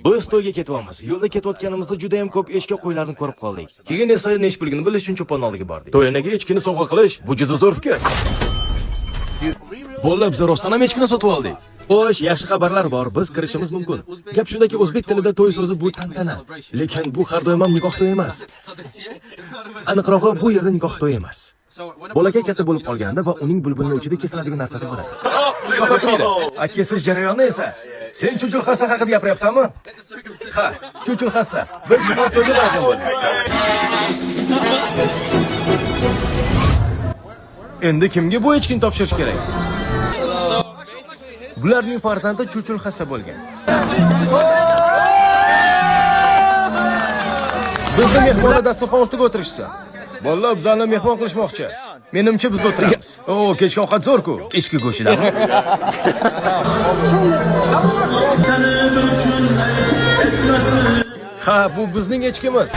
Biz to'yga ketyapmiz. Yo'lda ketayotganimizda juda ham ko'p echki qo'ylarni ko'rib qoldik. Keyin esa nech pulligini bilish uchun cho'pon oldiga bordik. To'yanaga echkini sovg'a qilish bu juda zo'r fikr. Bolalar, biz rostdan ham echkini sotib oldik. Xo'sh, yaxshi xabarlar bor. Biz kirishimiz mumkin. Gap shundaki, o'zbek tilida to'y so'zi bu tantana. Lekin bu har doim ham nikoh to'yi emas. Aniqrog'i, bu yerda nikoh to'yi emas. Bolakay katta bo'lib qolganda va uning bulbulni uchida kesiladigan narsasi bo'ladi. A kesish jarayoni esa sen chuchul hassa haqida gapiryapsanmi? Ha, chuchul hassa. Biz shunday to'yga borgan bo'ldik. Endi kimga bu echkini topshirish kerak? Bularning farzandi chuchul hassa bo'lgan. Bizni mehmonlar dasturxon ustiga o'tirishsa. Bolalar bizani mehmon qilishmoqchi. Menimcha biz o'tiramiz. O, kechki ovqat zo'r-ku. Echki go'shtidami? Ha, bu bizning echkimiz.